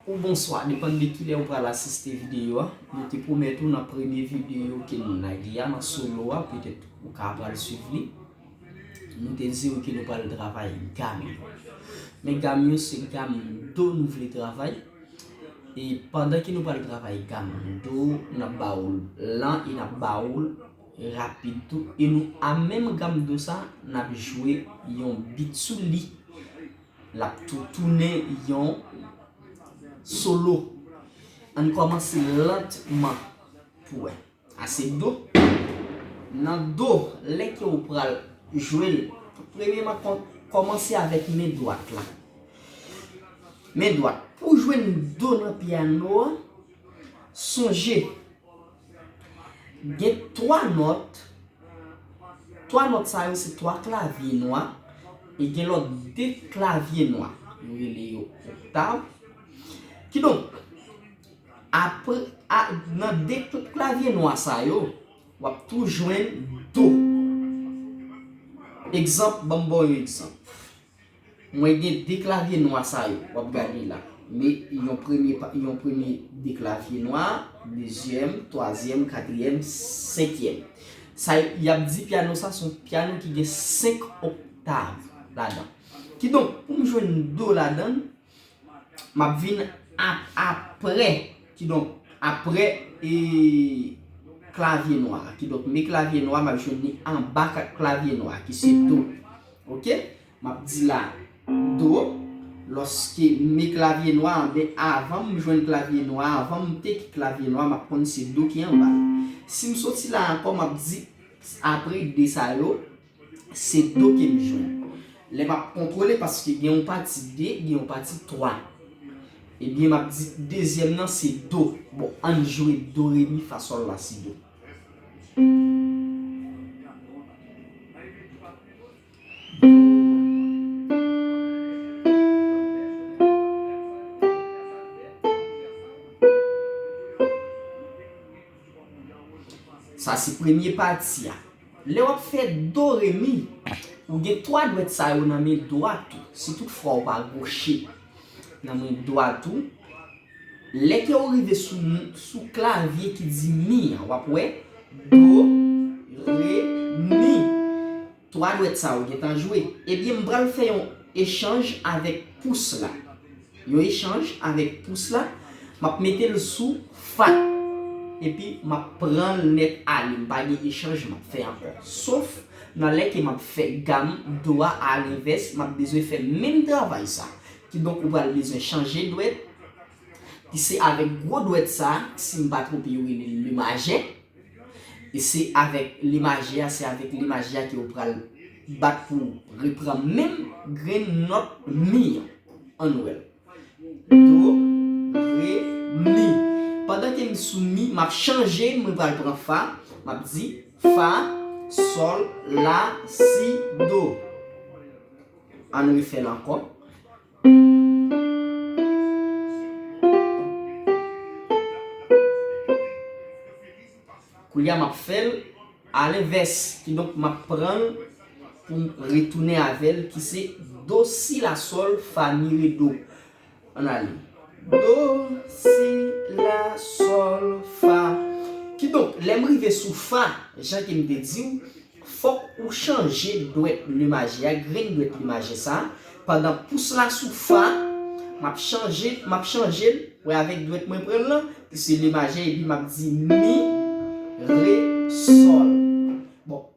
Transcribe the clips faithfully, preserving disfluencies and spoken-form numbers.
Ou bonswa, depann de kilè ou pral asiste videyo a. Nou te pwomèt ou nan premye videyo ke nou lage a nan solo a, petèt ou ka pral swiv li. Nou te di w ke nou pral travay gam yo. Men gam yo se gam do nou vle travay. E pandan ke nou pral travay gam do, n ap ba w lan e n ap ba w l rapid tou. E nou a menm gam do sa, n ap jwe yon bit sou li. L ap tou tounen yon solo. Ann kòmanse lantman pou wè. A se do. Nan do, lè ke w pral jwe l, premyèman kòmanse avèk men dwat la. Men dwat. Pou jwenn do nan pyano a, sonje gen twa nòt. Twa nòt sa yo se twa klavye nwa. E gen lòt de klavye nwa. Yo rele yo oktav. Kidonk, apre, a, nan de klavye nwa sa yo, w ap tou jwenn do. Egzanp, ban m ba w yon egzanp. Mwen gen de klavye nwa sa yo, w ap gade la. Men yon premye, yon premye de klavye nwa, dezyèm, twazyèm, katriyèm, senkyèm. Sa y ap di pyano sa, se yon pyano ki gen senk oktav ladan. Kidonk, pou m jwenn do ladan, m ap vin ap, apre, kidonk, apre e, klavye nwa. Kidonk, men klavye nwa, m ap jwenn li anba klavye nwa, ki se do. Oke? M ap di la, do. Lòske men klavye nwa, anben avan m jwenn klavye nwa, avan m teke klavye nwa, m ap konn se do ki anba l. Si m soti la ankò, m ap di, apre de sa yo, se do ke m jwenn. Lè m ap kontwole, paske gen yon pati de, gen yon pati twa. Ebyen, m ap di dezyèm nan se do. Bon, ann jwe do, re, mi, fa, sòl, la, si, do. Sa se premye pati a. Lè w ap fè do, re, mi, ou gen twa dwèt sa yo nan men dwat ou, si toutfwa ou pa goche nan men dwat ou, lè ke w rive sou, sou klavye ki di mi an, w ap wè do, re, mi. Twa dwèt sa yo gentan jwe. Ebyen, m pral fè yon echanj avèk pous la. Yon echanj avèk pous la. M ap mete l sou fa. Epi, m ap pran l nèt ale. M pa gen echanj m ap fè ankò. Sof nan lè ke m ap fè gam do a alenvès, m ap bezwen fè menm travay sa. Kidonk, ou pral bezwen chanje dwèt, ki se avèk gwo dwèt sa, si m pa twonpe, yo rele l le majè. E se avèk le majè a, se avèk le majè a ke w pral bat pou w repran menm grenn nòt mi an. Ann wè l. Do, re, mi. Pandan ke m sou mi, m ap chanje, mwen pral pran fa. M ap di fa, sòl, la, si, do. Ann refè l ankò. Koulye a, m ap fè l alenvès. Kidonk, m ap pran l pou m retounen avè l, ki se do, si, la, sòl, fa, mi, re, do. Ann ale. Do, si, la, sòl, fa. Kidonk, lè m rive sou fa, jan ke m te di w, fòk ou chanje dwèt le majè a, grenn dwèt le majè sa a. Pandan pous la sou fa, m ap chanje, m ap chanje l, wè, avèk dwèt mwen pran l lan, ki se le majè, epi m ap di mi, re, sòl. Bon,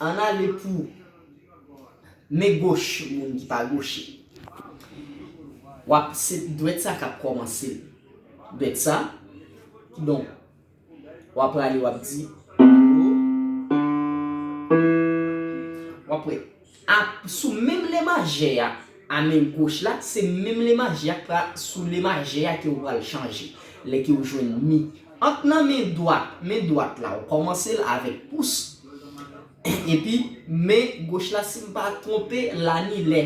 ann ale pou men goch, moun ki pa goche. W ap, se dwèt sa k ap kòmanse l. Dwèt sa. Kidonk, w ap prale, w ap di do. W ap wè. A, sou menm le majè a, a men goch la, se menm le majè a k pral sou le majè a ke w pral chanje. Lè ke w jwenn mi. Ant nan men dwat, men dwat la, w kòmanse l avèk pous. Epi, men goch la, si m pa twonpe, lanilè,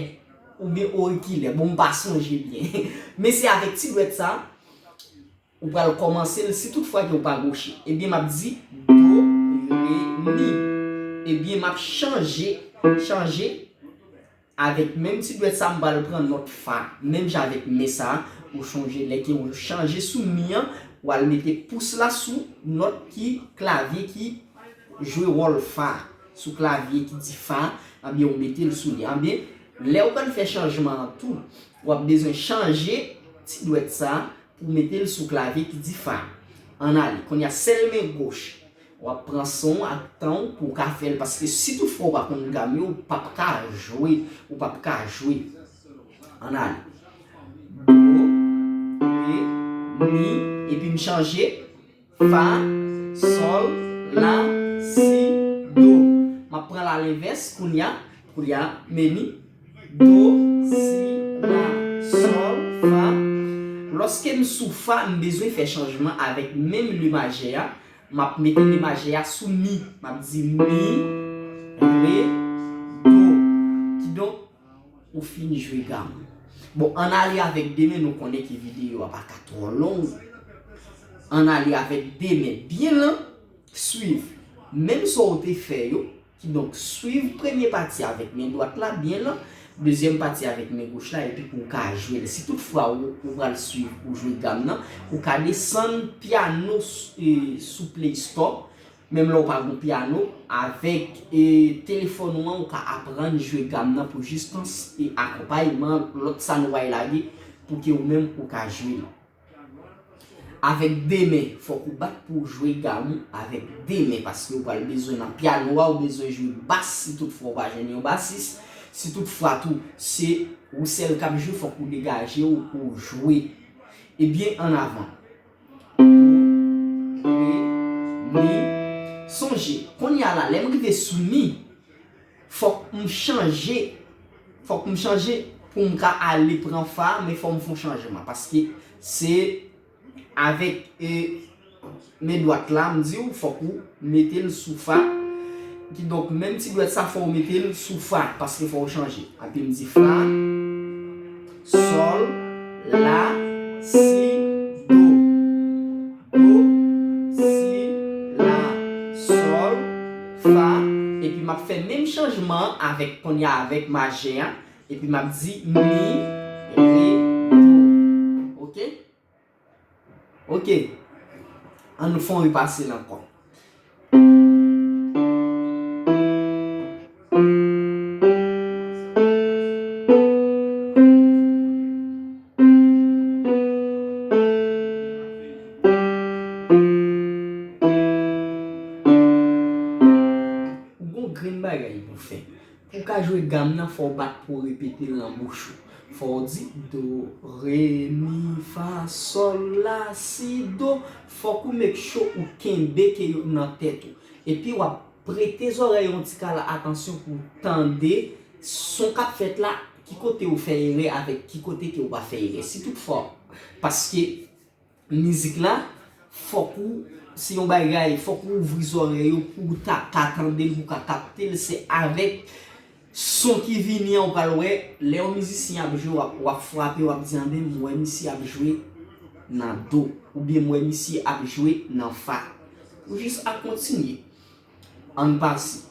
oubyen orikilè. Bon, m pa sonje byen. Men se avèk ti dwèt sa, ou pral kòmanse l, si toutfwa ke w pa goche. Ebyen, m ap di do, re, mi. Ebyen, m ap chanje, chanje. Avèk menm ti dwèt sa, m pral pran nòt fa. Menm jan avèk men sa, ou chonje lè ke ou chanje sou mi an, ou al mete pous la sou nòt ki klavye ki jwe wòl fa, sou klavye ki di fa, anben ou mete l sou li. Anben, lè ou pral fè chanjman an tou, w ap bezwen chanje ti dwèt sa pou mete l sou klavye ki di fa. Ann ale. Kounye a, sèl men goch. W ap pran son w ak tan w pou w ka fè l, paske si toutfwa w pa konn gam yo, ou p ap ka jwe, ou p ap ka jwe. Ann ale. Do, re, mi, epi m chanje. Fa, sòl, la, si, do. M ap pran l alenvès kounye a. Kounye a, men ni. Do, si, la, sòl, fa. Lòske m sou fa, m bezwen fè chanjman avèk menm le majè a. M ap mete le majè a sou mi. M ap di mi, re, do. Kidonk, ou fin jwe gam. Bon, ann ale avèk de men, nou konnen ke videyo a pa ka twò long. Ann ale avèk de men byen lan, swiv menm sa w te fè yo. Kidonk, swiv premye pati avèk men dwat la byen lan, dezyèm pati avèk men goch la, epi pou w ka jwe l. Si toutfwa ou, ou pral swiv pou jwe gam nan, ou ka desann pyano s-, e, sou Play Store. Menm lè w pa gon pyano, avèk, e, telefòn ou an, ou ka aprann jwe gam nan pou jis tan s-, e, akonpayman, lòt sa nou pral lage pou ke ou menm ou ka jwe l. Avèk de men, fòk ou bat pou w jwe gam ou avèk de men, paske ou pral bezwen nan pyano a, ou bezwen jwe bas si toutfwa ou pa jwenn yon basis. Si toutfwa tou, se ou sèl k ap jwe, fòk ou degaje w pou w jwe. Ebyen, ann avan. Do, re, mi. Sonje, kounye a la, lè m rive sou mi, fòk m chanje, fòk m chanje pou m ka ale pran fa, men fò m fè yon chanjman, paske se avèk, e, men dwat la, m di w, fòk ou mete l sou fa. Kidonk, menm ti dwèt sa, fò w mete l sou fa, paske fò w chanje. Epi m di fa, sòl, la, si, do. Do, si, la, sòl, fa. Epi m ap fè menm chanjman an avèk kounye a avèk majè a. Epi m ap di mi, re, do. Oke? Oke. Ann nou fè yon repase l ankò. Ou gon grenn bagay pou fè. Pou w ka jwe gam nan, fò w bat pou w repete l nan bouch ou. Fò w di do, re, mi, fa, sòl, la, si, do. Fòk ou make sure ou kenbe ke yo nan tèt ou. Epi w ap prete zòrèy ou yon ti kal atansyon pou w tande son k ap fèt la, ki kote ou fè erè avèk ki kote ke ou pa fè erè. Si toutfwa, paske mizik la, fòk ou, se yon bagay, fòk ou ouvri zòrèy ou pou w ta ka tande l, pou w ka kapte l, se avèk son ki vini an, ou pral wè, lè yon mizisyen ap jwe, w ap, w ap frape, w ap di, "Anben, m wè misye ap jwe nan do," oubyen, "M wè misye ap jwe nan fa." Ou jis ap kontinye. Ann pase.